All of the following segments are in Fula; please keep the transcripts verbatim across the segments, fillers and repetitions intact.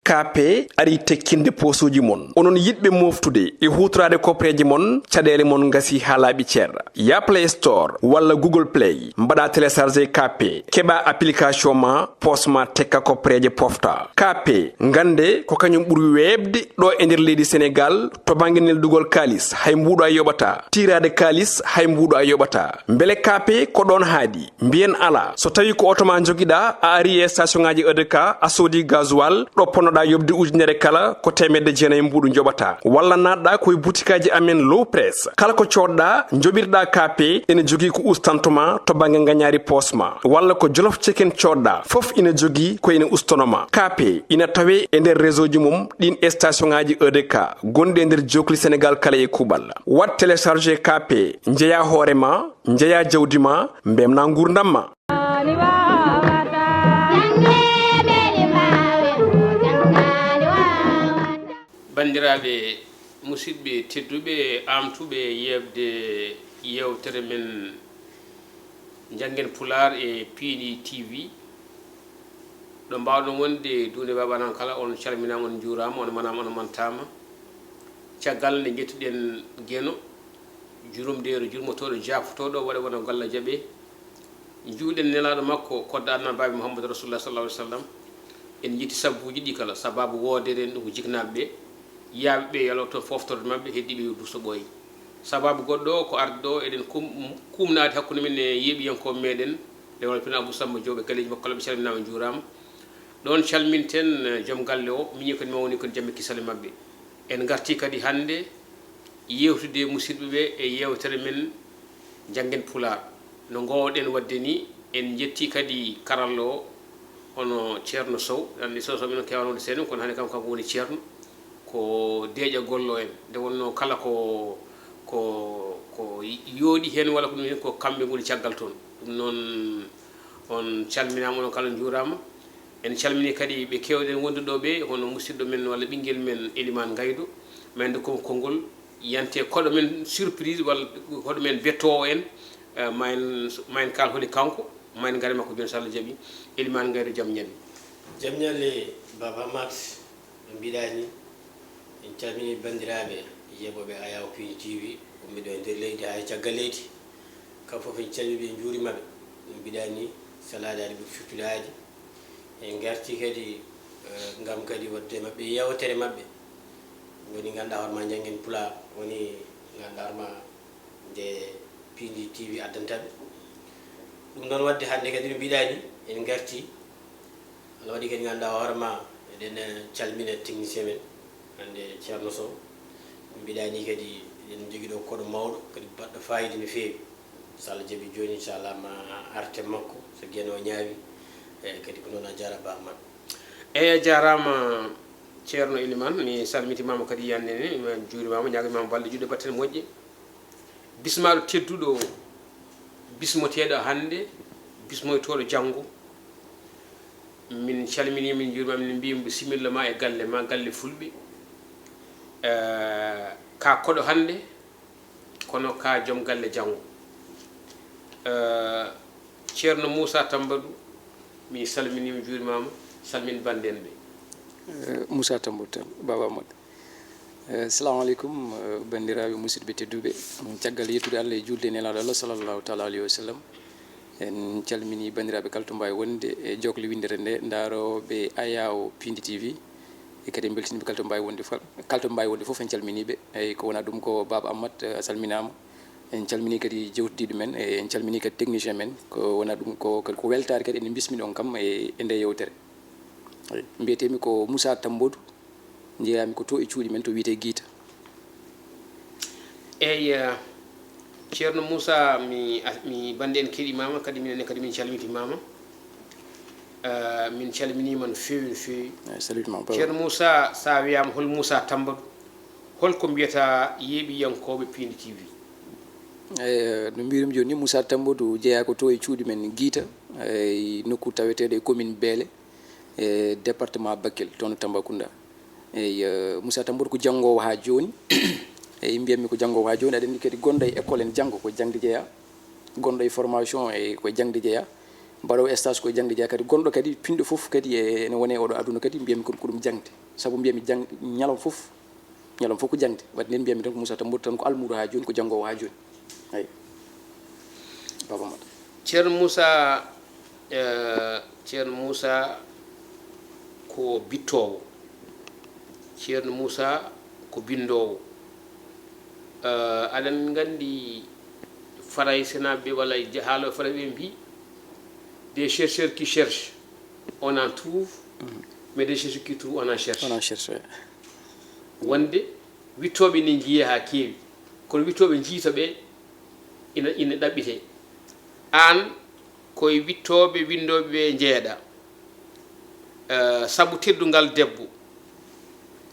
K P ari tekkinde poosuuji mon. Onon yiɗɓe mooftude e huutoraade koppareeje mon, caɗeele mon ngasi haa laaɓi cer. Ya Play Store walla Google Play, mbaɗa télécharger K P, keɓa application ma, poos ma tekka koppareeje pofta. K P, ngannde ko kañum ɓuri weeɓde ɗo e nder leydi Senegaal to bannge neldugol kaalis, hay mbuuɗo a yoɓataa. Tiiraade kaalis, hay mbuuɗo a yoɓataa. Mbele K P ko ɗoon haaɗi? Mbiyen alaa. So tawii ko oto ma njogiɗaa, a ari e station ŋaaji E D K, a soodi gasoil, ɗo ponnoɗaa yoɓde ujunere kala, ko teemedde jeenayi mbuuɗu njoɓataa. Walla naatɗaa ko e butikaaji amen Low Press. Kala ko coodɗaa, njoɓirɗaa K P, ene jogii ko ustanto ma to bannge ngañaari poos ma. Walla ko Jolof Chicken coodɗaa, fof ina jogii ko ina ustono ma. K P ina tawee e nder réseau ji mum ɗin e station ŋaaji E D K gonɗi e nder jookli Senegaal kala e kuuɓal. Waɗ télécharger K P, njeyaa hoore ma, njeyaa jawdi ma, mbemnaa nguurndam ma. Banndiraaɓe musidɓe tedduɓe, aamtuɓe yeeɓde yeewtere men Njanngen Pulaar e Piindi T V, ɗo mbaawɗon wonde duunde baabanan kala, on calminaama, on njuuraama, on manaama, on mantaama. Caggal nde njettuɗen Geno, jurumdeeru, jurmotooɗo, jaafotooɗo, waɗa wona golla jaɓe. Njuuɗen nelaaɗo makko, kodda annabaaɓe Muhammadu Rasulullah sallallahu alaihi wasallam. En njetti sabbuuji ɗi kala, sababu woodere en ɗum ko jiknaaɓe ɓe, yaaɓe ɓe yaloo toon foftorde maɓɓe, heddiiɓe yo duuso ɓooyi. Sababu goɗɗo o ko arde ɗo, eɗen kum-, kumnaade hakkunde men e yeeɓiyankooɓe meɗen, Lewal Pina Abou Samba Diop e galleeji makko kala, ɓe calminaama, njuuraama. Ɗoon calminten, eh, joom galle o, miñi kadi mawni kadi jam e kisal e maɓɓe. En ngartii kadi hannde yeewtude e musidɓe ɓe e yeewtere men Njanngen Pulaar. No ngoowɗen waɗde ni, en njettii kadi karallo o, hono Ceerno Sow. Anndi Sow, Sow minen keewaani wonde seeɗa, kono hannde kam, kanko woni ceerno. Ko deeƴa gollo en. Nde wonnoo kala ko, ko, ko yooɗi heen walla ko ɗum heen, ko kamɓe ngoni caggal toon. Ɗum noon, on calminaama, onon kala njuuraama. En calminii kadi ɓe keewɗen wondude ɗo ɓe, hono musidɗo men walla ɓinngel men Elimaan Ngaydo, ma en ndokku mo konngol, yante koɗo men surprise walla koɗo men bettoowo en, eh, ma en, ma en kaal holi kanko, ma en ngar e makko jooni so Allah jaɓii. Elimaan Ngaydo, jam ñalli. Jam ñalli, Baaba Ahmad. No mbiɗaa ni, en calminii banndiraaɓe yeeɓooɓe Ayaw Piindi T V, wonɓe ɗo e nder leydi haa e caggal leydi. Kamɓe fof en calminii ɓe, en njuuriima ɓe. No mbiɗaa ni, salaade aɗa ɓuri firtude aadi. En ngartii kadi, eh, ngam kadi waɗde e maɓɓe yeewtere maɓɓe. Woni ngannduɗaa hoore maa Njanngen Pulaar, woni ngannduɗaa hoore maa nde Piindi T V addanta ɓe. Ɗum noon waɗde hannde kadi no mbiɗaa ni, en ngartii. Allah waɗi kadi ngannduɗaa hoore maa, eɗen, eh, calmina technicien men, hannde Ceerno Sow. Mbiɗaa ni kadi eɗen njogii ɗo koɗo mawɗo, kadi baɗɗo faayiida no feewi. So Allah jaɓii jooni, inchallah, ma arte makko, so Geno o ñaawi. Eeyi, kadi ko noon, a jaaraama, Ba Ahmad. Eeyi, a jaaraama, Ceerno Elimaan, mi salmitimaama kadi yannde ne, mi juurimaama, ñaaganaama balɗe juɗɗe, battane moƴƴe. Bismaaɗo tedduɗo, bismoteeɗo hannde, bismoytooɗo janngo. Min calminii, min njuuriima, min mbiyi mo bisimilla ma e galle ma, galle fulɓe. Eh, ka koɗo hannde, kono ka joom galle janngo. Eh, Ceerno Moussa Tambadou, mi salminii, mi juurimaama, salmin banndiraaɓe. Eh, Moussa Tambadou tan, Baaba Ahmad. Eh, salamu aleykum, eh, banndiraaɓe musidɓe tedduɓe. Caggal yettude Allah e juulde e nelaaɗo Allah, sallallahu taala alayhi wa sallam, en calminii banndiraaɓe kala to mbaawi wonde e jookle winndere nde, ndaarooɓe Ayaw Piindi T V, e kadi en mbeltiniiɓe kala to mbaawi wonde fa-, kala to mbaawi wonde fof, en calminii ɓe. Eeyi, ko wonaa ɗum ko Baaba Ahmad, eh, a salminaama. En calminii kadi jewtidiiɗo men, e en calminii kadi technicien men. Ko wonaa ɗum ko, ko weltaare kadi eɗen mbismini on kam e, e nde yeewtere. Eeyi, mbiyetee-mi ko Moussa Tambodou. Njeyaa-mi ko to e cuuɗi men to wiyetee Giita. Eeyi, eh, Ceerno Moussa, mi, a-, mi bannde en keɗimaama, kadi minen ne kadi min calmitimaama. Eh, min calminiima no feewi, no feewi. Eeyi, salmitimaama, Baaba. Ceerno Moussa, so a wiyaama hol Moussa Tambadou, hol ko mbiyataa yeeɓiyankooɓe Piindi T V? Eeyi, no mbiiru-mi jooni ni, Moussa Tambadou jeyaa ko to e cuuɗi men Giita, e nokku taweteeɗo e commune Beele, e département Bakel, toon to Tambacounda. Eeyi, eh, Moussa Tambodou ko janngoowo haa jooni. Eeyi, mbiyat-mi ko janngoowo haa jooni. Aɗa anndi kadi gonɗo e école ene jannga, ko jaŋde jeyaa. Gonɗo e formation, e ko jaŋde jeyaa. Mbaɗoowo stage ko e jaŋde jeyaa kadi, gonɗo kadi pinɗo fof kadi e, ene woni e oɗo aduna kadi, mbiyami ko, ko ɗum jaŋde. Sabu mbiyami jaŋ-, ñalawma fof, ñalawma fof ko jaŋde. Waɗde nden mbiyami tan ko Moussa Tambour tan ko almuudo haa jooni, ko janngoowo haa jooni. Eyi. Baba Maal. Ceerno Moussa, eh, Ceerno Moussa ko bittoowo. Ceerno Moussa ko binndoowo. Eh, aɗen nganndi Faraysenaaɓe walla e je-, haalooɓe Farayse ɓe mbii, des chercheurs qui cherchent, on en trouve, mais des chercheurs qui trouvent, on en cherche. On en cherche, oui. Wonde wittooɓe ne njiyee haa keewi, kono wittooɓe njiyta ɓe ina, ina ɗaɓɓitee. Aan ko e wittooɓe, winndooɓe ɓe njeyeɗaa. Eh, sabu teddungal debbo,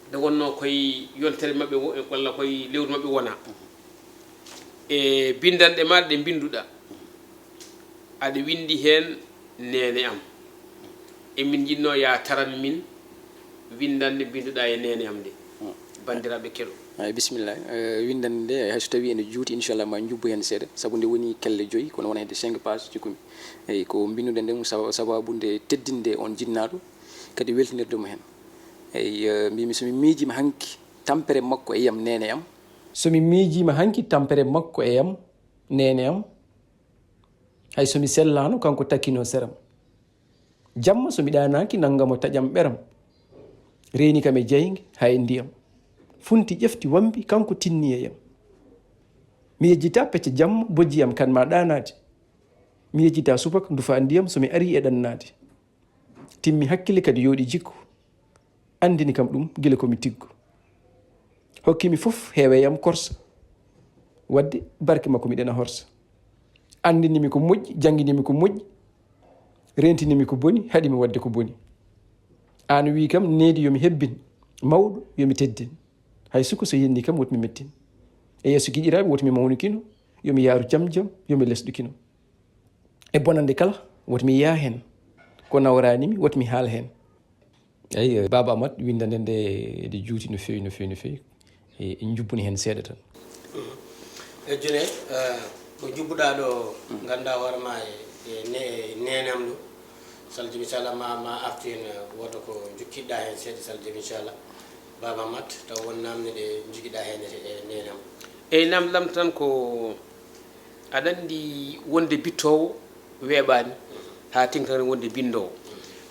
nde wonnoo koye yontere maɓɓe wo-, walla koye lewru maɓɓe wona. E binndanɗe ma ɗe mbinnduɗaa, aɗa winndi heen neene am. Emin njiɗnoo yaa taran min winndannde mbinnduɗaa e neene am nde. Banndiraaɓe keɗo. Eyi, bisimilla. Eh, winndannde nde, hay so tawii ene juuti, inchallah, ma njubbo heen seeɗa, sabu nde woni kelle joyi, kono wona hedde cinq page cikkumi. Eyi, ko mbinnduɗen nde, sa-, sababu nde teddinde on jinnaaɗo, kadi weltinirde mo heen. Eyi, eh, mbimi, so mi miijiima hanki tampere makko e yam, neene am. So mi miijiima hanki tampere makko e yam, neene am, hay so mi sellaano, kanko takkinoo seram. Jamma so mi ɗaanaaki, nannga mo taƴam ɓeram. Reeni kam e jaynge, haa e ndiyam. Funti ƴefti wambi, kanko tinni e yam. Mi yejjitaa pecce jamma, bojji am kan ma ɗaanaade. Mi yejjitaa subaka, ndufa ndiyam so mi arii e ɗannaade. Timmi hakkille kadi yooɗi jikku. Anndini kam ɗum gila ko mi tiggu. Hokki mi fof, heewe yam korsa. Waɗde barke makko miɗen a horsa. Anndini mi ko moƴƴi, janngini mi ko moƴƴi. Rentini mi ko boni, haɗi mi waɗde ko boni. Aan wii kam, needi yo mi hebbin, mawɗo yo mi teddin. Hay suka so yenni kam, wot mi mettin. E yeeso giƴiraaɓe, wot mi mawnukino, yo mi yaaru jam jam, yo mi lesɗukino. E bonannde kala, wot mi yaa heen. Ko nawraani mi, wot mi haal heen. Eyi, Baaba Amat, winndannde nde, nde juuti no feewi, no feewi, no feewi. E, en njubbuni heen seeɗa tan. E June, eh, ko njubbuɗaa ɗo, nganndaa hoore ma e, e ne-, neenam ɗo. Sal jom inchallah ma, ma artu heen, eh, wooda ko njukkiɗaa heen seeɗa, sal jom inchallah. Baaba Amat, taw won naamne ɗe njogiɗaa heen e, e neenam? Eyi, naamndam tan ko, aɗa anndi wonde bittoowo weeɓaani, haa teŋti tan wonde binndoowo.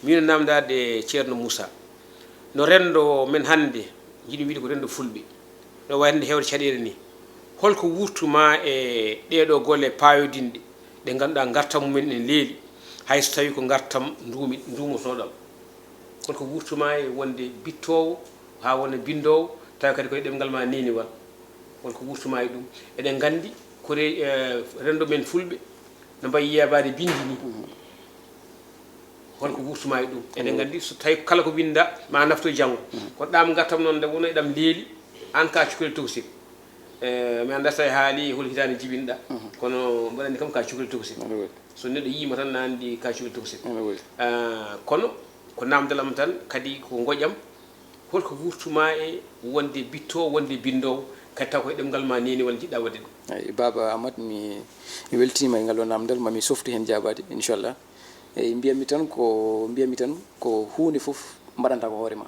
Miino naamndaade Ceerno Moussa, no renndo men hannde, njiɗmi wiyde ko renndo fulɓe, no wayi hannde heewde caɗeele ni. Holko wuurtu ma e ɗeeɗoo golle paayodinɗe ɗe ngannduɗaa ngartam mumen ene leeli, hay so tawii ko ngartam nduumi-, nduumotoɗam? Holko wuurtu ma e wonde bittoowo haa wona binndoowo, tawa kadi koye ɗemngal ma neeniwal? Holko wuurtu ma e ɗum? Eɗen nganndi ko re-, eh, renndo men fulɓe no mbayi yeebaade binndi ni. Holko wuurtu ma e ɗum? Eɗen nganndi so tawi kala ko winnda ma nafto janngo. Kono ɗam ngartam noon nde wonno e ɗam leeli, aan ka cukalel tokosel. Eh, mi anndaa so tawi haali hol hitaande jibinɗa, kono mboɗo anndi kam ka cukalel tokosel. Aɗa weli. So neɗɗo yiima tan na anndi ka cukalel tokosel. Aɗa weli. Ah, kono ko naamndal am tan, kadi ko ngoƴam. Holko wuurtu ma e wonde bittoowo, wonde binndoowo, kadi taw koye ɗemngal ma neeniwal njiɗɗaa waɗde ɗum? Eyi, Baaba Amat, mi, mi weltiima e ngal ɗo naamndal, ma mi softu heen jaabaade, inchallah. Eyi, mbiyatmi tan ko, mbiyatmi tan ko huunde fof mbaɗanta ko hoore ma.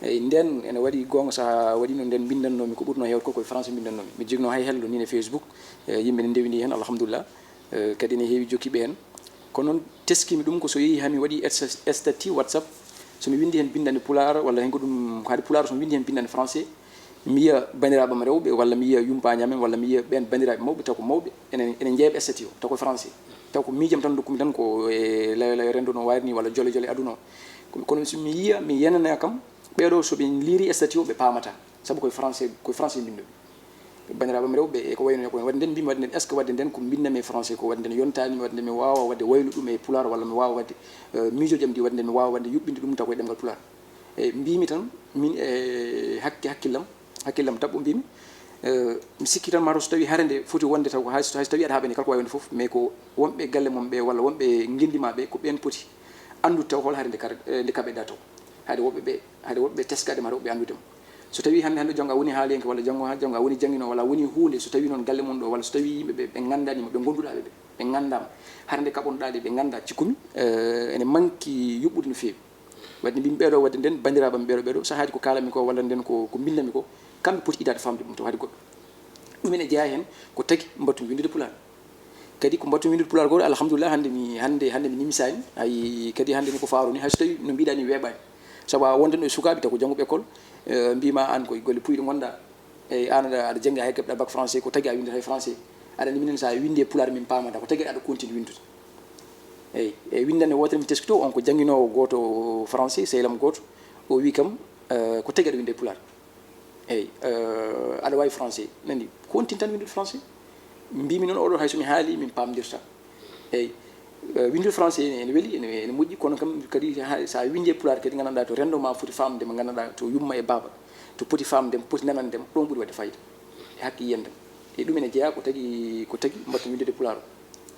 Eyi, ndeen ene waɗi goonga sahaa waɗiino ndeen mbinndannoomi, ko ɓurnoo heewde ko koye français mbinndannoomi. Mi jiknoo hay hello nii e Facebook, e yimɓe ne ndewindii heen, alhamdulillah. Eh, kadi ene heewi jokkiiɓe heen. Kono noon, teskiimi ɗum ko so yehii haa mi waɗi sta-, statut WhatsApp, so mi winndi heen binndannde pulaar, walla heen ko ɗum haade pulaar, so mi winndi heen binndannde français, mi yiya banndiraaɓe am rewɓe, walla mi yiya yumpaañe amen, walla mi yiya ɓeen banndiraaɓe mawɓe, taw ko mawɓe, ene, ene njeeɓa statut o, taw ko français. Taw ko miijam tan ndokkumi tan ko e layo layo renndo no waari ni, walla jole jole aduna o. Ko-, kono so mi yiya, mi yenana kam, ɓeeɗo so ɓe liiri statut o, ɓe paamataa. Sabu koye français, koye français mbinndu-mi. Banndiraaɓe am rewɓe, e ko wayi noon, ko waɗde nden mbimi, waɗde nden, est-ce que waɗde nden ko mbinnda-mi e français, ko waɗde nden yontaani mi, waɗde mi waawa waɗde waylude ɗum e pulaar, walla mi waawa waɗde, eh, miijooji am ɗi, waɗde nden mi waawa waɗde yuɓɓinde ɗum taw koye ɗemngal pulaar. E mbimi tan, min e hakke-, hakkillam, hakkillam taɓɓo mbimi, eh, mi sikki tan mataw so tawii hare nde foti wonde taw ko hay so, hay so tawii aɗa haaɓani kala ko waawi wonde fof, mais ko wonɓe galle mon ɓe walla wonɓe ngenndi ma ɓe, ko ɓeen poti anndude taw hol hare nde kar-, eh, nde kaɓeɗa taw. Haade woɓɓe ɓe, haade woɓɓe ɓe teskaade ma, haade woɓɓe anndude mo. So tawii hannde, hannde janngo a woni haaliyanke, walla janngo haa janngo a woni jannginoowo, walla a woni huunde, so tawii noon galle mon ɗo, walla so tawii yimɓe ɓe, ɓe nganndaani ma, ɓe ngonnduɗaa ɓe ɓe, Ɓe nganndaama. Hara nde kaɓonoɗaa ɗe, ɓe nganndaa. Cikkumi, eh, ene manki yuɓɓude no feewi. Waɗde mbimi ɓeeɗo, waɗde nden banndiraaɓe am ɓeeɗo, ɓeeɗo, sahaaji ko kaalanmi ko walla nden ko, ko mbinndanmi ko, kamɓe poti idaade faamde ɗum to haade goɗɗo. Ɗum ene jeyaa heen ko tagi mbaɗtumi winndude Pulaar. Kadi ko mbaɗtumi winndude Pulaar ko, alhamdulillah, hannde mi, hannde, hannde mi nimisaani. Hay kadi hannde ni ko faaro ni, hay so tawii no mbiɗaa ni weeɓaani. Sabu a wondan ɗo e sukaaɓe taw ko jannguɓe école, eh, mbima aan koye golle puyɗe ngonɗaa. Eyi, aan aɗa, aɗa jannga hay keɓɗa bac français, ko tagi a winndat hay français. Aɗa anndi minen so a winndi e Pulaar min paamata, ko tagi aɗa continue winndude. Eyi, e winndannde wootere mi teskito, on ko jannginoowo gooto français, sehil am gooto, o wi kam, eh, ko tagi aɗa winnda e Pulaar. Eyi, eh, aɗa waawi français. Nani, continue tan winndude français. Mbimi noon oɗo hay so mi haali min paamdirta. Eyi, eh, winndude français ene, ene weli, ene, ene moƴƴi, kono kam kadi ha, so a winndi e Pulaar kadi nganndanɗaa to renndo ma foti faamde ma, nganndanɗaa to yumma e baaba, to poti faamde ma, poti nanande ma, ɗon ɓuri waɗde fayida e hakke yiyannde ma. E ɗum ene jeyaa ko tagi, ko tagi mbaɗtumi winndude Pulaar o.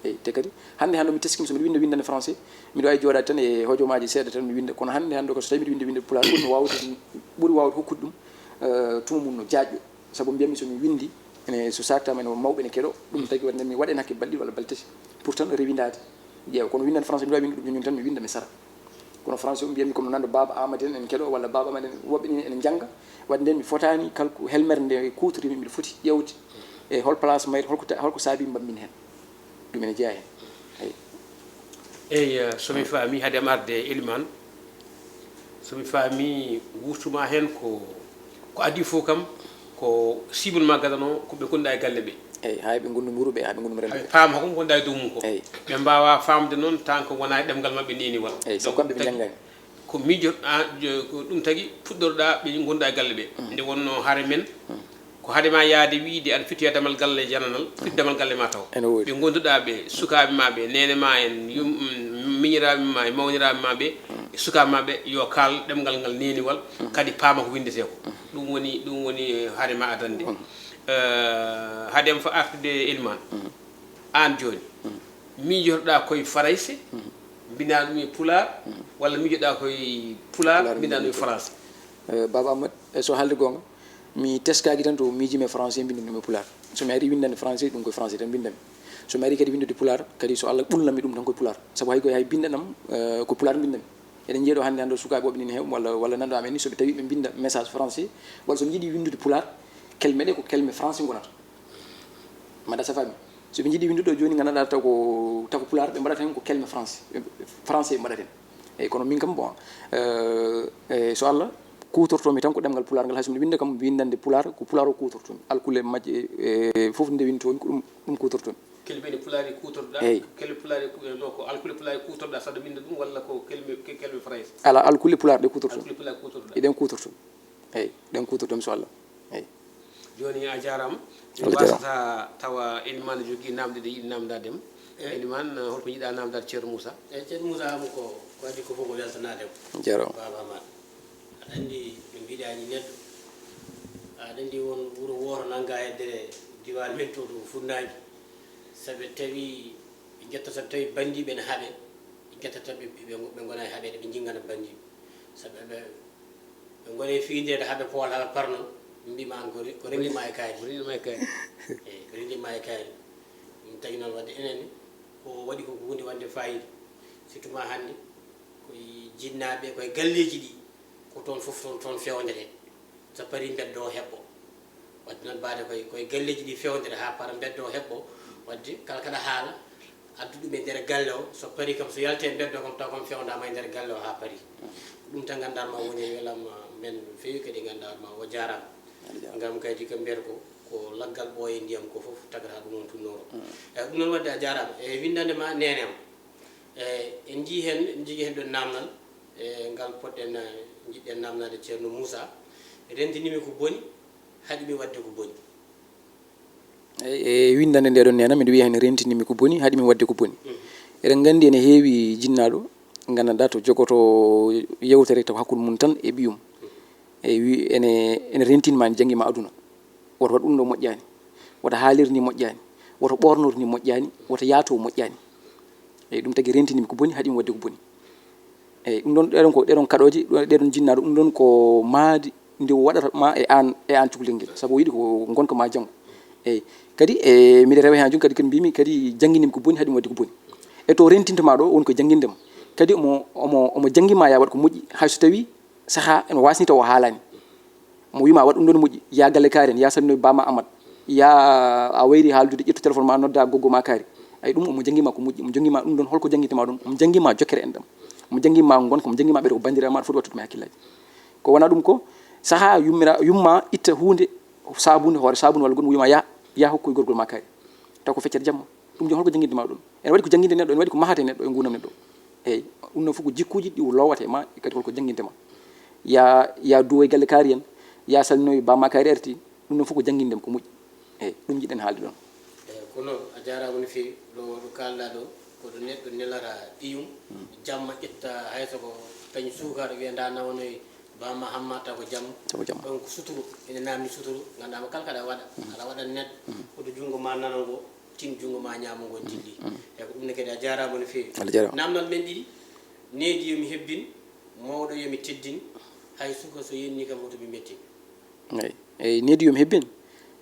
Eyi, te kadi hannde hannde mi teskima so mbiɗa winnda winndannde français, mbiɗa waawi jooɗaade tan e hojomaaji seeɗa tan mi winnda, kono hannde hannde ko so tawi mbiɗa winnda winnde Pulaar ɓurmi waawde, ɓuri waawde hokkude ɗum, eh, tuma mum no jaajɗo. Sabu mbiyatmi so mi winndi, ene, so saaktaama ene mawɓe ene keɗoo, ɗum tagi waɗde mi waɗa heen hakke balɗe ɗiɗi walla balɗe tati. Pourtant rewindaade. Ƴeewa, kono winndannde français mbiɗa waawde winnde ɗum ko ñun tan mi winnda mi sara. Kono français o mbiyatmi comme no nanndo Baaba Aamadu en ene keɗoo walla Baaba Aamadu en woɓɓe ni ene njannga. Waɗde nden mi fotaani kala ko helmere nde kuutortimi mbiɗa foti ƴeewde e hol place mayre, holko ta-, holko saabii mbaɗmi heen. Ɗum ene jeyaa heen. Eyi. Eyi, eh, so mi faami, hade am arde e Elimaan, so mi faami, wurtuma heen ko, ko adii fof kam, ko cible ma gadano, ko ɓe ngonɗaa e galle ɓe. Eyi, haa ɓe ngondu nguuru ɓe, haa ɓe ngondu renndo ɓe. Paam hoko ngonɗaa e dow mum ko. Eyi. Ɓe mbaawaa faamde noon, tan ko wonaa e ɗemngal maɓɓe neeniwal. Eyi, sabu kamɓe ɓe njanngaani. Ko miijotoɗaa, jo-, ko ɗum tagi puɗɗoroɗaa ɓe ngonɗaa e galle ɓe. Mm. Nde wonnoo hare men, mm, ko hade ma yahde wiyde aɗa foti damal galle jananal, foti damal galle ma taw. Ene woodi. Ɓe ngonduɗaa ɓe, sukaaɓe ma ɓe, neene ma en, yum-, mm, miñiraaɓe ma e mawniraaɓe ma ɓe, mm, e sukaaɓe ma ɓe, yo kaal ɗemngal ngal neeniwal, mm, kadi paama ko winndetee ko. Mm. Ɗum woni, ɗum woni, eh, hade ma adande. Mm. Eh, hade am fa artude Elimaan. Mm. Aan jooni, mm, miijotoɗaa koye Farayse, mm, mbinaa ɗum e Pulaar, mm, walla miijoɗaa koye Pulaar, Pulaar, mbinaa ɗum e Farayse? Eh, Baaba Ahmad, eh, so haalde goonga, mi teskaaki tan to miijimi e français, mbinndumi ɗum e Pulaar. So mi arii winndande français, ɗum koye français tan mbinndami. So mi arii kadi winndude Pulaar, kadi so Allah ɓulnammi ɗum tan koye Pulaar. Sabu hay koye hay binndanam, eh, ko Pulaar mbinndami. Eɗen njiyee ɗo hannde hannde sukaaɓe woɓɓe ene heew, walla, walla nanndo amen ni, so ɓe tawi ɓe mbinnda message français, walla so ɓe njiɗi winndude Pulaar, kelme ɗe ko kelme français ngonata. Mbaɗa sa faami. So ɓe njiɗi winndude ɗo jooni, nganndanɗaa taw ko, taw ko Pulaar ɓe mbaɗata heen ko kelme français, français ɓe mbaɗata heen. Eyi, kono min kam, bon, eh, eh, so Allah, kuutortoomi tan ko ɗemngal Pulaar ngal, hay so mbiɗa winnda kam, winndande Pulaar, ko Pulaar o kuutortoomi. Alkule majje, eh, fof nde winndotoomi, ko ɗum, ɗum kuutortoomi. Kelme ɗe Pulaar ɗe kuutorɗaa? Eyi. Kelme Pulaar ɗe ku-, no, ko alkule Pulaar ɗe kuutorɗaa saɗa winnda ɗum, walla ko kelme, ke-, kelme Farayse? Alaa, alkule Pulaar ɗe kuutortoomi. Alkule Pulaar kuutorɗaa? Eɗen kuutortoomi. Eyi, ɗen kuutortoomi so Allah. Eyi. Jooni a jaaraama. Allah jaaraama. Wasata tawa Elimaan jogii naamnde ɗe yiɗi naamndaade ma. Eyi. Elimaan, holko njiɗaa naamndaade Ceerno Muusaa? Eyi, Ceerno Muusaa, am ko, ko adii ko fof ko weltanaade mo. Jaaraama. Baaba Amar. Aɗa anndi no mbiɗaa ni neɗɗo. Aɗa anndi won wuro wooto nanngaa heddere diwaan men to ɗo funnaange. Sabu tawi ɓe njettata, tawi banndiiɓe ene haɓe. Ɓe njettata ɓe, ɓe, ɓe ngonaa e haɓeede, ɓe njingana banndiiɓe. Sabu ɓe, ɓe ngoni e fiindeede haa ɓe poola, haa ɓe parno, ɓe mbiima aan ko re-, ko renndii ma e kaari. Ko renndii ma e kaari. Eyi, ko renndii ma e kaari. Ɗum tagi noon waɗde enen, ko waɗi ko huunde waɗde faayiida. Surtout ma hannde, koye jinnaaɓe, koye galleeji ɗi, ko toon fof toon, toon feewndetee. So parii mbeddo o heɓɓo. Waɗde noon mbaade koye, koye galleeji ɗi feewndere haa para mbeddo o heɓɓo. Waɗde kala kaɗa haala, addu ɗum e nder galle o, so parii kam, so yalti e mbeddo kam, taw kam feewndaama e nder galle o haa parii. Ko ɗum tan nganndaa ma woni e welam men no feewi, kadi nganndaa ma o jaaraama. Aɗa jaaraama. Ngam kadi ko mbiyata ko, ko laggal ɓooye ndiyam ko fof tagata ɗum on tunnooro. Mm. Eyi, ɗum noon waɗde a jaaraama. E winndande ma neene am. Eyi, en njiyii heen, en njogii heen ɗoon naamnal, e ngal poɗɗen, eh, njiɗɗen naamnaade Ceerno Muusaa. Renndinii mi ko boni, haɗi mi waɗde ko boni. Eyi, e winndande nde ɗoon neene am, miɗo wiya heen renndinii mi ko boni, haɗi mi waɗde ko boni. Mm. Eɗen nganndi ene heewi jinnaaɗo, nganndanɗaa to jogoto yeewtere taw hakkunde mum tan e ɓiyum. Mm. Eyi, wi-, ene, ene renndin ma, ene janngi ma aduna. Woto waɗ ɗum ɗo moƴƴaani. Woto haalirni moƴƴaani. Woto ɓoornorni moƴƴaani. Woto yaato moƴƴaani. Eyi, ɗum tagi renndinii mi ko boni, haɗi mi waɗde ko boni. Eyi, ɗum ɗoon, ɗeɗon ko, ɗeɗon kaɗooje, ɗeɗon jinnaaɗo, ɗum ɗoon ko maadi ndi o waɗata ma e aan, e aan cukalel ngel. Sabu o yiɗi ko ngonka ma janngo. Eyi. Kadi, e, miɗa rewa heen jooni kadi, kadi mbiymi kadi jannginde mi ko boni, haɗi mi waɗde ko boni. E to rentinta ma ɗo, woni ko jannginde ma. Kadi omo, omo, omo janngi ma ya waɗ ko moƴƴi, hay so tawi saha ene waasni taw o haalaani. Mo wiima waɗ ɗum ɗon moƴƴi, ya galle kaari en, ya salminoy bama Amat, ya a wayri haaldude, ƴettu téléphone ma, nodda goggo ma kaari. Ay ɗum omo janngi ma ko moƴƴi, omo janngi ma ɗum ɗon, holko jannginte ma ɗum, omo janngi ma jokkere en ɗam. Omo janngi ma ngonka, omo janngi ma ɓeyde ko banndiraawo ma, aɗa foti wattude ma e hakkillaaji. Ko wona ɗum ko, saha yummira, yumma itta huunde, saabunde, hoore saabunde walla goɗɗum, wiima ya, ya hokkoy gorgol ma kaari. Taw ko feccere jamma. Ɗum jooni holko jannginte ma ɗum? Ene waɗi ko jannginte neɗɗo, ene waɗi ko mahate neɗɗo e nguurndam neɗɗo. Eyi, ɗum noon fof ko jikkuuji ɗi lowata e ma, e kadi holko jannginte ma. Ya, ya duwo e galle kaari en, ya salminoy bamma kaari arti, ɗum noon fof ko jannginde ma ko moƴƴi. Eyi, ɗum jiɗɗen haalde ɗoon. Eyi, ko noon, a jaaraama no feewi. Ɗo, ɗo kaalɗaa ɗo, ko ɗo neɗɗo nelata ɓiyum, jamma ƴetta hay so ko kañ suukara, wiya nda nawnoy bamma Hamma, taw ko jamma. Taw ko jamma. Ɗoon ko suturu, ene naamni suturu, nganndaa ma kala kaɗa waɗa, aɗa waɗa neɗɗo, hoto junngo ma nano ngo, tin junngo ma ñaamo ngo dilli. Eyi, ko ɗum ne kadi a jaaraama no feewi. Allah jaaraama. Naamnal men ɗiɗi, needi yo mi hebbin, mawɗo yo mi teddin, hay suka so yenni kam hoto mi mettin. Eyi, eyi, needi yo mi hebbin.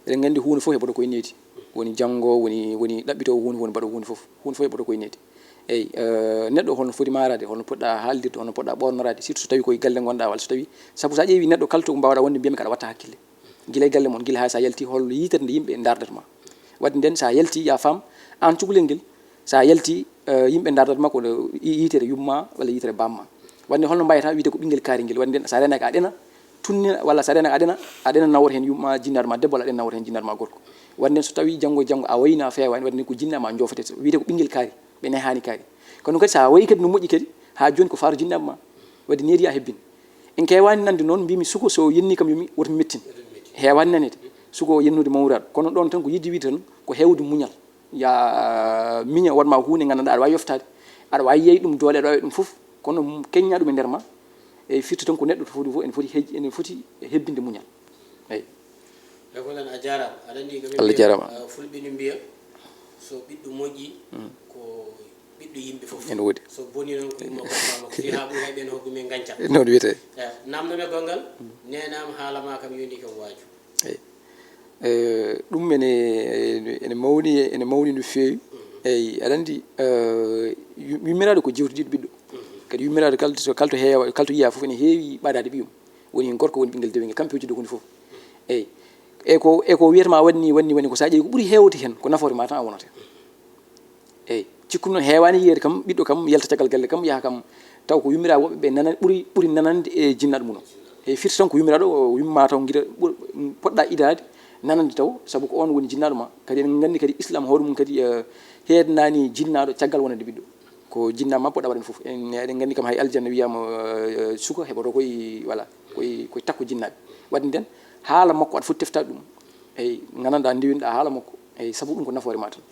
Eɗen nganndi huunde fof heɓoto koye needi. Woni janngo, woni, woni ɗaɓɓitoowo huunde, woni mbaɗo huunde fof. Huunde fof heɓoto koye needi. Eyi, eh, neɗɗo holno foti maaraade, holno poɗɗa haaldirde, holno poɗɗa ɓoornoraade, surtout so tawi koye galle ngonɗa, walla so tawi, sabu so a ƴeewi neɗɗo kala to ko mbaawɗa wonde mbiyami kaɗa watta hakkille. Gila e galle mon, gila haa so a yalti, hol yitere nde yimɓe ndaardata ma. Waɗde nden, so a yalti, ya faam, aan cukalel ngel, so a yalti, eh, yimɓe ndaardata ma ko ɗo yi-, yitere yumma walla yitere bamma. Waɗde holno mbayata wiyde ko ɓinngel kaari ngel. Waɗde nden, so a reenaaki a ɗena, tunni, walla so a reenaaki a ɗena, a ɗena nawor heen yumma jinnaaɗo ma debbo, walla a ɗena nawor heen jinnaaɗo ma gorko. Waɗde nden, so tawi janngo e janngo a wayna feewaani, waɗde nden ko jinna ma joofete, wiyde ko ɓinngel kaari, ɓe nehaani kaari. Kono kadi so a wayi kadi no moƴƴi kadi, haa jooni ko faaro jinnaaɓe ma. Waɗde needi a hebbin. En keewaani nande noon, mbimi suko so yenni kam yo mi, woto mi mettin. Heewaani naneede. Suko yennude mawraɗo. Kono ɗoon tan ko yiɗde wiyde tan ko heewde muñal. Ya miña, waɗ ma huunde nganndanɗaa aɗa waawi yoftaade. Aɗa waawi yeey ɗum doole, aɗa waawi ɗum fof. Kono keñña ɗum e nder ma. E firti tan ko neɗɗo to foti fof ene foti hej-, ene foti hebbinde muñal. Eyi. Eyi, ko noon, a jaaraama. Aɗa anndi ko ɓe Allah mbiya, jaaraama. Ah, Fulɓe no mbiya, so ɓiɗɗo moƴƴi, ko ɓiɗɗo yimɓe fof. Ene woodi. So boni noon ko yumma ko baba makko. Fii haa ɓuri hay ɓeen hokku men gancal. Noon wiyetee. Eh, naamno-mi gonngal, neenaama haala ma kam yoni kam waaju. Eyi. Eh, ɗum ene, ene, ene mawni, ene mawni no feewi. Eyi, aɗa anndi, eh, yu-, yummiraaɗo ko jewtodiiɗo ɓiɗɗo. Kadi yummiraaɗo kala to, kala to heewa, kala to yiyaa fof ene heewi ɓadaade ɓiyum. Woni heen gorko, woni ɓinngel dewel ngel, kam pewjidde huunde fof. Eyi. E ko, e ko wiyata ma waɗni, waɗni, waɗni ko, so a ƴeewi ko ɓuri heewde heen, ko nafoore ma tan a wonata. Eyi. Cikkumi noon heewaani yiyeede kam, ɓiɗɗo kam, yalta caggal galle kam, yaha kam, taw ko yummiraaɓe woɓɓe ɓe nana-, ɓuri, ɓuri nanande e jinnaaɗo mum o. Eyi, firti tan ko yummiraaɗo o, yumma taw ngira ɓur-, poɗɗa idaade, nanande taw, sabu ko oon woni jinnaaɗo ma. Kadi eɗen nganndi kadi Islam hoore mum kadi, eh, heednaani jinnaaɗo caggal wonande ɓiɗɗo. Ko jinnaaɗo ma poɗɗa waɗande fof. En, eɗen nganndi kam hay aljanna wiyaama, eh, suka heɓoto koye, voilà, koye, koye takko jinnaaɓe. Waɗde nden, haala makko aɗa foti teftaade ɗum. Eyi, nganndanɗaa, ndewinɗaa haala makko. Eyi, sabu ɗum ko nafoore ma tan.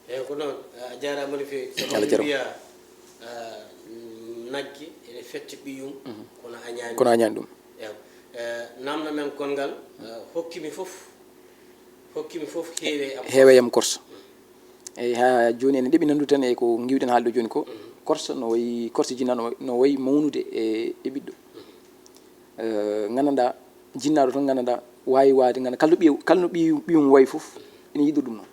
Eyi, ko noon, a jaaraama no feewi. Sabu Allah jaaraama. Mbiya, ah, nagge ene fetta ɓiyum, kono a ñaami. Kono a ñaami ɗum. Eyi. Eh, naamno men gonngal, eh, hokki mi fof, hokki mi fof heewe am. Heewe am korsa. Eyi, haa jooni ene ɗeɓi nanndude tan e ko ngiwɗen haalde jooni ko. Korsa no wayi, korsa jinna no, no wayi mawnude e, e ɓiɗɗo. Eh, nganndanɗaa, jinnaaɗo tan nganndanɗaa, waawi waade, ngannda-, kala no ɓiy, kala no ɓiy, ɓiyum wayi fof, ene yiɗi ɗum noon.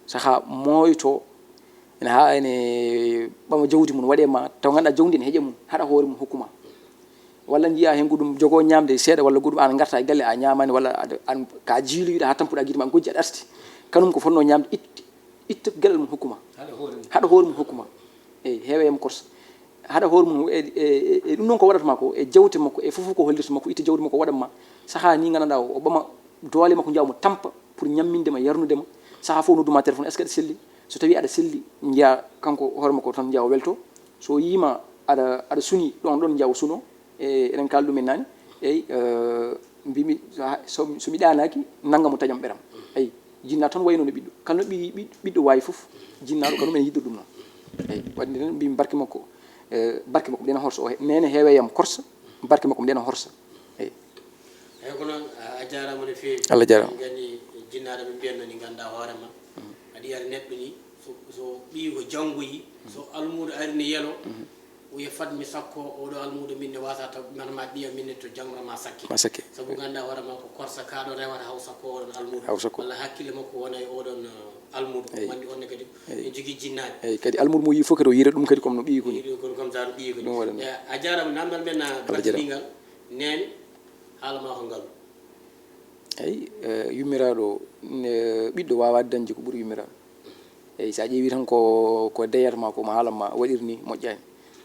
Sahaa mooyto, ene haa ene ɓama jawdi mum, waɗe ma, taw nganndanɗaa jawdi ene heƴa mum, haɗa hoore mum, hokku ma. Walla njiyaa heen goɗɗum jogoo ñaamde seeɗa, walla goɗɗum aan ngarta e galle, a ñaamaani, walla aɗa, aan ka jiiloyiɗo haa tampuɗaa gite ma, gojji aɗa arti. Kanum ko fotnoo ñaamde, itti, itta geɗal mum, hokku ma. Haɗa hoore mum. Haɗa hoore mum, hokku ma. Eyi, heewe yam korsa. Haɗa hoore mum, e, e, e, e ɗum noon ko waɗata ma ko, e jawte makko, e fof ko hollirta makko, itta jawdi makko, waɗa ma. Sahaa ni nganndanɗaa o, o ɓama doole makko, njawa mo tampa pour ñamminde ma, yarnude ma. Sahaa fof noddu ma téléphone, est-ce que aɗa selli? So tawi aɗa selli, njiya kanko hoore makko tan, njiya o welto. So yiima aɗa, aɗa suni ɗon, ɗon njiya o suno. E, eɗen kaala ɗum en naane. Eyi, eh, mbimi, so ha-, so, so mi ɗaanaaki, nannga mo taƴam ɓeram. Eyi, jinnaaɗo tan wayno no ɓiɗɗo. Kala no ɓi-, ɓi-, ɓiɗɗo waawi fof, jinnaaɗo kanum ene yiɗi ɗum noon. Eyi, waɗde tan mbimi barke makko, eh, barke makko ɗen horsa. O he-, neene heewe yam korsa, barke makko ɗen horsa. Eyi. Eyi, ko noon, a, a jaaraama no feewi. Allah jaaraama. En nganndi jinnaaɗo ɓe mbiyanno ni ngannda hoore ma. Aɗa yiya neɗɗo ni, so, so ɓiy ko janngoyi, so almuudo ari ne yelo, Wiya fat mi sakko oɗo almuudo min ne wasa taw manama ɓiya min ne to jangma ma sakke. Ma sakke. Sabu ganda hoore ma ko korsa kaɗo rewata haw sakko oɗon almuudo. Haw sakko. Walla hakkille makko wona e oɗon uh, almuudo. Wandi on ne kadi en jogii jinnaaɓe. Eyyi, kadi almuudo mo yii fof kadi o yiira ɗum kadi comme no ɓiyi ko ni. Ɗum comme ça no ɓiyi ko ni. Ɗum waɗa noon. Eh, a jarama namdal men na Barka jarama. Ngal nene haalama ko ngal. Eyyi, eh, yummiraɗo, eh, ɓiɗɗo wawa dañde ko ɓuuri yummiraɗo. Eyyi, sa ƴeewi tan ko ko deyata ma ko ma haalan ma waɗir ni moƴƴani,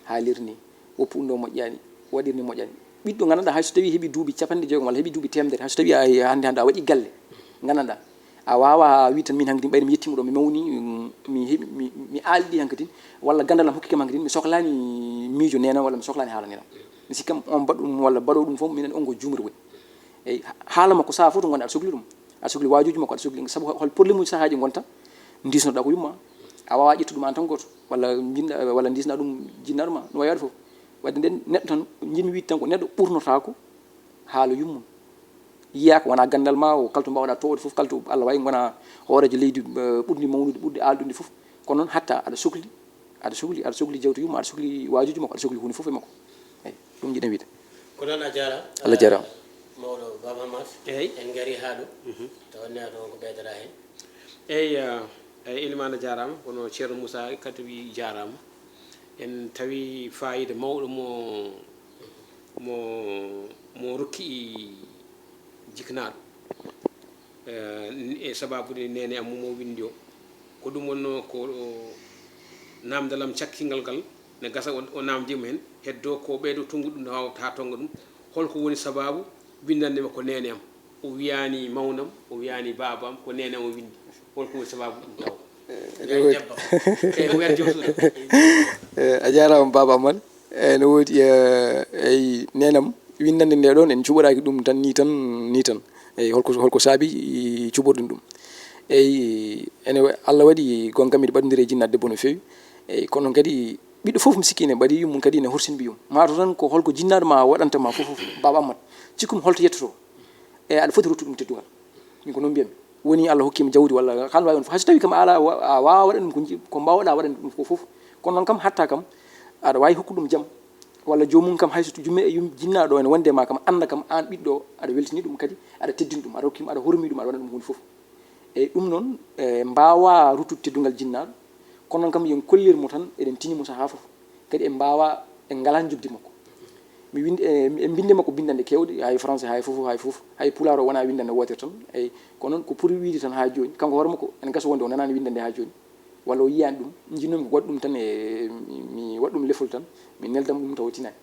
haalir ni, woppu ɗum ɗo moƴƴani, waɗir ni moƴƴani. Ɓiɗɗo gandanɗa hay so tawi heeɓi duuɓi capanɗe jeegom walla heeɓi duuɓi temedere, hay so tawi a hande hande a waɗi galle gandanɗa a wawa wi tan min hankkadi ɓayri mi yettima ɗo mi mawni, mi heeɓi mi, mi alɗi hankkadi walla gandal am hokkikam hankkadi mi sohlani miijo nenam walla mi sohlani haala nenam. Mi sikkam on mbaɗ ɗum walla mbaɗo ɗum fof minen on ko jumri woni. Eyyi, haala makko saha fof to gonɗa aɗa sokli ɗum, aɗa sokli wajuji makko, aɗa sokli sabu hol problème uji sahaji gonta disnoɗa ko yumma. A wawa ƴettu ɗum an tan goto walla jinɗa walla disna ɗum jinnaɗo ma no wawi waɗde fof. Wadde nden neɗɗo tan jinmi wiide tan ko neɗɗo ɓurnotako haala yummum. Yiyaka wona gandal ma o kalto mbawɗa towde fof kalto Allah wawi gona hoorejo leydi eh, ɓurdi mawnude ɓurdi alɗude fof. Kono noon hatta aɗa sokli aɗa sokli aɗa sokli jawtu yumma aɗa sokli wajuji makko aɗa sokli hunde fof e makko. Eyyi, ɗum jiɗen wiide. Ko noon a jarama. Allah jarama. Mawɗo Baba Amat. Eyyi. En gari ha ɗo. Tawanne aɗo on ko ɓeydata hen. Eyyi, eh, eyyi, Elimane jarama kono Ceerno Moussa kadi wi jarama. En tawi fayida mawɗo mo mo mo rokki jiknaɗo. Eh, e sababude nene am mo windi o ko ɗum wonno ko namdal am cakkingal ngal ne gasa o namdima hen heddo ko ɓeydo tongude ɗum ha tonga ɗum. Holko woni sababu windande makko nene am? O wiyani mawnam, o wiyani babam, ko nene am o windi. Holko woni sababu ɗum taw? Nder debbam. Eyyi, o wiyani joom suudu. Eh, a jarama Baba Amat. Eyyi, no woodi. Eh, eyyi, nenam windande nde ɗon en cuɓoraki ɗum tan ni tan ni tan. Eyyi, holko holko saabi cuɓorɗen ɗum? Eyyi, ene wa- Allah waɗi gonka miɗo ɓaɗodiri e jinnaɗo debbo no fewi. Eyyi, kono noon kadi ɓiɗɗo fof mi sikki ne ɓaɗi yummum kadi ne horsin ɓiyum mato tan ko holko jinnaɗo ma waɗanta ma fof fof. Baba Amat, cikkumi holto yettoto? E aɗa foti ruttude ɗum teddungal. Min ko noon mbiyatmi. Woni Allah hokkima jawdi walla kala wawi on fof hay so tawi kam a ala a wawa waɗan ɗum ko ji- ko mbawɗa waɗan ɗum ko fof. Kono noon kam hatta kam aɗa wawi hokkude ɗum jam walla jomum kam hayso to jumme e yum jinnaɗo ene wonde ma kam anda kam an ɓiɗɗo aɗa weltini ɗum kadi aɗa teddini ɗum aɗa hokkima aɗa hormi ɗum aɗa waɗa ɗum hunde fof. Eyyi, ɗum noon e mbawa ruttude teddungal jinnaɗo. Kono noon kam yen kollirmo tan eɗen tinimo saaha fof. Kadi en mbawa en ngala jubdi makko. Mi windi e e binde makko bindande kewɗe hay français hay fof hay fof hay pulaar o wona windande wotere tan. Eyyi, kono noon ko pour wiide tan ha joni kanko hoore makko ene gasa wonde o nanani windande ha joni walla o yiyani ɗum. Jinnomi ko waɗa ɗum tan e mi waɗa ɗum lefol tan mi neldam ɗum taw tinani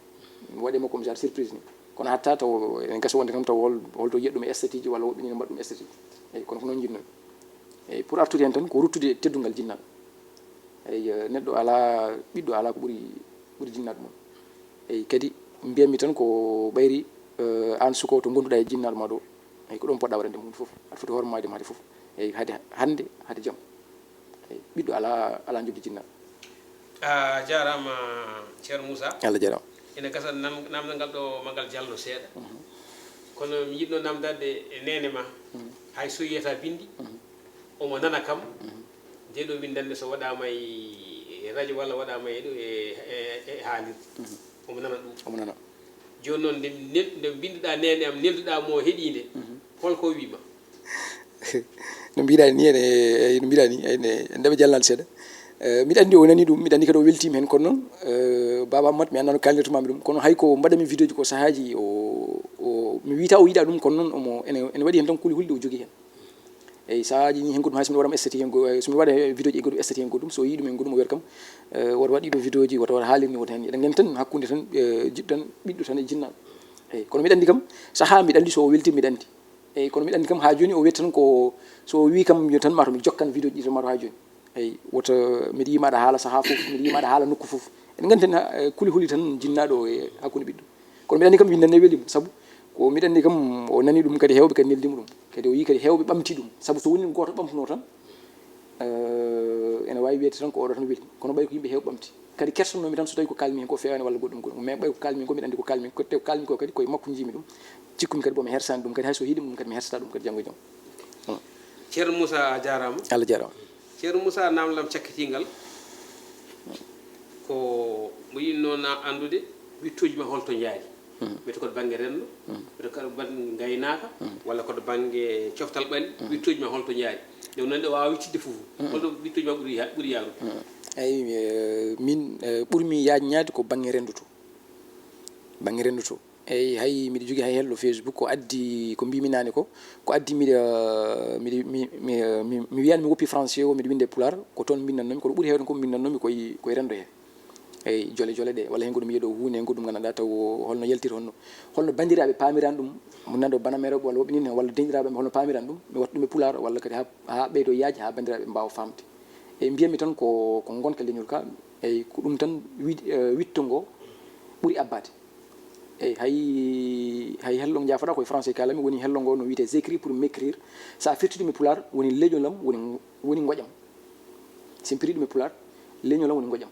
mi waɗe makko mi sar surprise ni. Kono hatta taw ene gasa wonde kam taw hol holto yiya ɗum e statut ji walla woɓɓe ni no mbaɗa ɗum e statut ji. Eyyi, kono ko noon jinnomi. Eyyi, pour artude hen tan ko ruttude teddungal jinnaɗo. Eyyi, neɗɗo ala ɓiɗɗo ala ko ɓuri ɓuri jinnaɗo mum. Eyyi, kadi mbiyatmi tan ko ɓayri eh, an suko to gonduɗa e jinnaɗo ma ɗo. Eyyi, ko ɗon poɗɗa waɗande mum fof aɗa foti hoore maɗa haade fof. Eyyi, haade hande haade jam. Eyyi, ɓiɗɗo ala ala jubdi jinnaɗo. A jarama Ceerno Moussa. Allah jarama. Ene gasa nam- namdal ngal ɗo magal jallo seeɗa. Kono mi yiɗno namdade e nene ma hay so yiyata bindi omo nana kam. Nde ɗo windande so waɗama e radio walla waɗama e ɗo e e- e haalirde omo nana ɗum. Omo nana. Joni noon nde nel- nde mbinduɗa nene am nelduɗa mo heɗi nde holko wima? No mbiɗani ni ene no mbiɗani ene ndeɓe jallal seeɗa. Eh, mbiɗa andi o nani ɗum mbiɗa andi kadi o weltima hen kono noon eh, Baba Amat mi annano kalnirtumami ɗum kono hay ko mbaɗami vidéo ji ko sahaji o o mi wita o yiɗa ɗum kono noon omo ene ene waɗi hen tan kuli hulɗi o jogui hen. Eyyi, sahaji ni hen goɗɗum hay somi waɗama statut hen go- eh, somi waɗa vidéo ji e goɗɗum statut hen goɗɗum so yi ɗum hen goɗɗum o wiyata kam eh, woto waɗ ɗiɗo vidéo ji woto waɗa haalirni woto hen eɗen gandi tan hakkude tan eh, jiɗɗo tan ɓiɗɗo tan e jinnaɗo. Eyyi, kono mbiɗa andi kam saha mbiɗa andi so o welti mbiɗa andi. Eyyi, kono mbiɗa andi kam ha joni o wiyata tan ko so o wi kam yo tan mato mi jokkan vidéo ji ɗi tan mato ha joni. Eyyi, woto mbiɗa yima aɗa haala saha foof mbiɗa yima aɗa haala nokku foof eɗen gandi tan eh, kuli huli tan jinnaɗo e hakkude ɓiɗɗo. Kono mbiɗa andi kam windande welima saabu ko mbiɗa andi kam o nani ɗum kadi hewɓe kadi neldima ɗum kadi o yi kadi hewɓe ɓamti ɗum saabu so woni ɗum goto ɓamtuno tan eh, ene wawi wiyede tan ko oɗo tan weli kono ɓay ko yimɓe hewɓe ɓamti. Kadi kersannomi tan so tawi ko kalmi hen ko fewani walla goɗɗum goɗɗum mais ɓay ko kalmi hen ko mbiɗa andi ko kalmi ko te kalmi ko kadi koye makko jiimi ɗum. Cikkumi kadi bomi hersani ɗum kadi hayso hiɗim ɗum kadi mi hersata ɗum kadi janggo e jam. Ceerno Moussa a jarama. Allah jarama. Ceerno Moussa namdal am cakkitingal Ko mo yiɗnoo na anndude wittooji ma holto njaari. Mbiyete ko to bannge renndo, mbiyete ko to bannge ngaynaaka, walla ko to bannge coftal ɓalli, wittooji ma holto njaari. Nde wonande o waawa wittidde fof. Holto wittooji ma ɓuri ha-, ɓuri yaarude? Eyi, eh, min, eh, ɓurmi yaajnaade ko bannge renndo to. Bannge renndo to. Eyi, hay miɗo jogii hay hello Facebook ko addi ko mbimi naane ko. Ko addi miɗo, miɗo, mi, mi, mi, mi wiyani mi woppi français o, miɗo winde pulaar, ko toon mbinndannomi, kono ɓuri heewde ko mbinndannomi koye, koye renndo he. Eyi, jole jole ɗe, walla heen goɗɗum yiya ɗo huunde, heen goɗɗum nganndanɗaa taw holno yaltiri, holno, holno banndiraaɓe paamirani ɗum, mo nando bana men rewɓe walla woɓɓe nin, walla denɗiraaɓe am, holno paamirani ɗum, mi waɗa ɗum e pulaar, walla kadi haa, haa ɓeydo yaaj, haa banndiraaɓe mbaawa faamde. Eyi, mbiyatmi tan ko, ko ngonka leñol ka, eyi, ko ɗum tan wi-, eh, witto ngo ɓuri abbaade. Eyi, hay, hay hello ngo jaafoɗaa koye français kaalami, woni hello ngo no wiyetee J'écris pour m'écrire. So a firtii ɗum e pulaar, woni leñolam woni, woni ngoƴam. So mi firtii ɗum e pulaar, leñolam woni ngoƴam.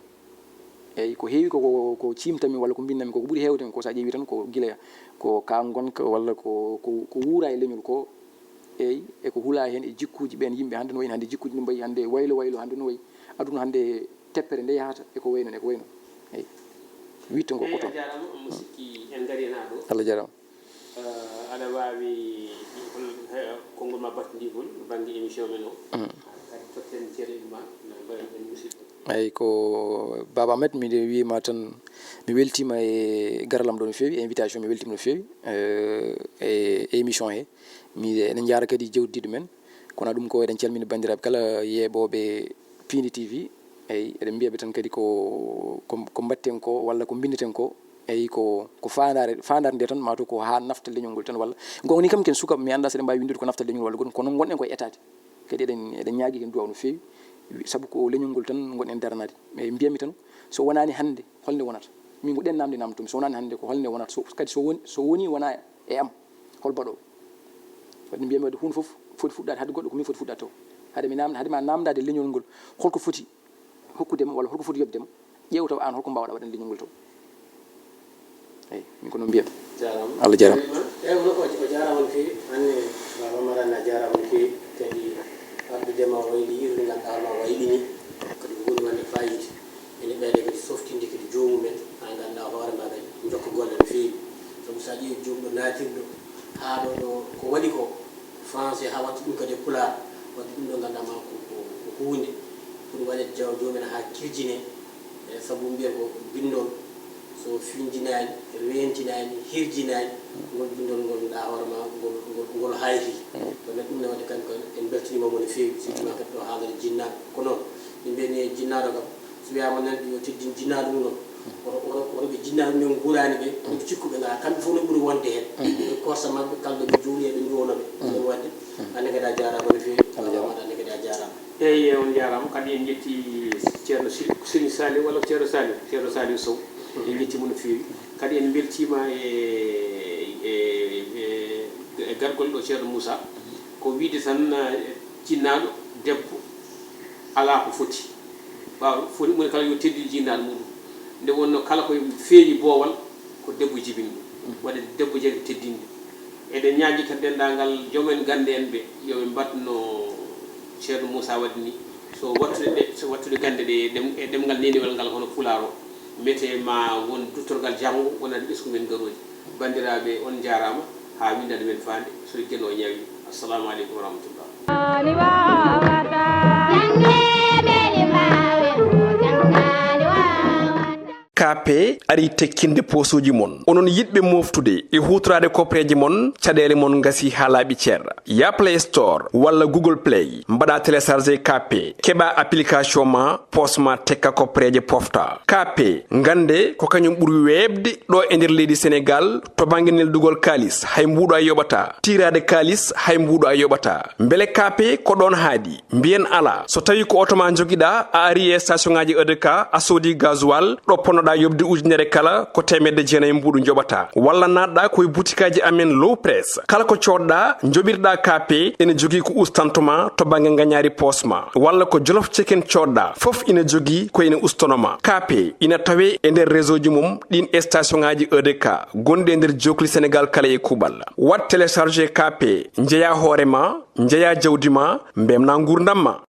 Eyi, ko heewi ko, ko, ko ciimtami walla ko mbinnami ko, ko ɓuri heewde ko so a ƴeewi tan ko gila ko ka ngonka walla ko, ko, ko wuura e leñol ko. Eyi, e ko hula heen e jikkuuji ɓeen yimɓe hannde no wayi hannde, jikkuuji no mbayi hannde, waylo waylo hannde no wayi, aduna hannde teppere nde yahata e ko wayi noon, e ko wayi noon. Eyi. Wiɗto ngo. Eyi, ko toon. A jaaraama, omo sikki en ngarii heen haa ɗo. Allah jaaraama. Eh, aɗa waawi hol, he, konngol ma battindiingol bannge émission men o? Kadi totten ceeɗu ma, no mbaɗen musidɗo. Eyi, ko Baba Ahmed, miɗo wiyma tan, mi weltiima e garal am ɗo no feewi, e invitation, mi weltiima no feewi, eh, e, e émission he. Mi, eɗen njaara kadi jewtidɗo men. Kono ɗum ko eɗen calmina banndiraaɓe kala yeeɓooɓe Piindi T V. Eyi, eɗen mbiya ɓe tan kadi ko, ko, ko mbaɗten ko walla ko mbinneten ko, eyi, ko, ko faandaare, faandaare nde tan, maa taw ko haa nafta leñol ngol tan walla. Gonga ni kam ken suka, mi anndaa so eɗen mbaawi winndude ko nafta leñol walla goɗɗum, kono ngonɗen koye etaade. Kadi eɗen, eɗen ñaagii heen duwaaw no feewi, sabu ko leñol ngol tan ngonɗen daranaade. Eyi, mbiyatmi tan, so wonaani hannde, holnde wonata? Min ko ɗeen naamnde naamnatoomi, so wonaani hannde ko holnde wonata? So, kadi so woni, so woni wonaa e am, hol baɗoowo? Waɗde mbiyatmi waɗde huunde fof foti fuɗɗaade hade goɗɗo, ko min foti fuɗɗaade taw. Hade mi naamnda, hade ma naamndaade leñol ngol, holko foti hokkude ma walla holko foti yoɓde ma, ƴeew taw aan holko mbaawɗaa waɗande leñol ngol taw. Eyi, min ko noon mbiyatmi. Jaaraama. Allah jaaraama. Eyi, o, o, o jaaraama no feewi. Anne, Baba Maran a jaaraama no feewi. Kadi addude ma wayli yiɗude ngannduɗaa ma wayli ni. Kadi ko woni wonde fayida. Ene ɓeyda kadi softinde kadi joomu men, haa ngannduɗaa hoore ma kadi, njokka golle no feewi. Sabu so a ƴeewi joom ɗo naatirɗo, haa ɗo, ɗo ko waɗi ko, français haa waɗti ɗum kadi e pulaar, waɗti ɗum ɗo ngannduɗaa ma ko, ko, ko huunde foti waɗeede jaw-, joom en haa kirjinee. E sabu mbiyen ko binndol, so finjinaani, reentinaani, hirjinaani, ngol binndol ngol, ndaa hoore ma, ngol, ngol, ngol hayti. Kono ɗum ne waɗi kam, kam en mbeltiniima mo no feewi, surtout ma kadi ɗo haalata jinnaaɗo. Kono min mbiyani e jinnaaɗo kam, so wiyaama nan yo teddin jinnaaɗo mum noon, woto, woto, woto ɓe jinnaaɓe men nguuraani ɓe, woto ɓe cikku ɓe ngaa, kamɓe fof no ɓuri wonde heen. Ɓe korsa maɓɓe, kala ɓe juuli e ɓe nduwonoo ɓe. Ɗum ɗon waɗde, hannde kadi a jaaraama no feewi, Baba Maran, hannde kadi a jaaraama. Eyi, on jaaraama. Kadi en njetti Ceerno Sir-, Serigne Saliou walla ko Ceerno Saliou, Ceerno Saliou Sow. En njettiima no feewi. Kadi en mbeltiima e, e, e, e gargol ɗo Ceerno Moussa. Ko wiide tan, eh, jinnaaɗo debbo alaa ko foti. Ɓaawo foti, moni kala yo teddin jinnaaɗo muɗum. Nde wonnoo kala ko feeñi boowal, ko debbo jibini ɗum. Waɗde debbo jeyata teddinde. Eɗen ñaagii kadi denndaangal joom en gannde en ɓe, yo ɓe mbaɗ no Ceerno Moussa waɗi ni. So wattude ɗe, so wattude gannde ɗe e ɗem-, e ɗemngal neenewal ngal hono pulaar o, mbiyetee ma won duttorgal janngo, wonande ɓesngu men garooji. Banndiraaɓe, on njaaraama, haa winndannde men faande, so Geno ñawi. Assalaamu aleykum wa rahmatullah. Kaape arii tekkinde poosooji mon. Onon yiɗɓe mooftude e huutoraade kopreeje mon, caɗeele mon ngasii haa laaɓi cer. Ya Play Store walla Google Play, mbaɗa télécharger Kaape, keɓa application ma, poos ma tekka kopreeje pofta. Kaape, ngannde ko kañum ɓuri weeɓde ɗo e nder leydi Senegaal to bannge neldugol kaalis, hay mbuuɗu a yoɓataa. Tiiraade kaalis, hay mbuuɗu a yoɓataa. Mbele Kaape ko ɗoon haaɗi? Mbiyen alaa. So tawii ko oto ma njogiɗaa, a arii e station ŋaaji E D K, a soodii gasoil, ɗo ponnoɗaa yoɓde ujunere kala, ko teemedde jeenayi mbuuɗu njoɓataa. Walla naatɗaa ko e butikaaji amen Low Press. Kala ko coodɗaa, njoɓirɗaa Kaape, ene jogii ko ustanto ma to bannge ngañaari poos ma. Walla ko Jolof Chicken coodɗaa, fof ina jogii ko ene ustono ma. Kaape ina tawee e nder réseau ji mum ɗiin e station ŋaaji E D K gonɗi e nder jookli Senegaal kala e kuuɓal. Waɗ télécharger Kaape, njeyaa hoore ma, njeyaa jawdi ma, mbeltinaa nguurndam ma.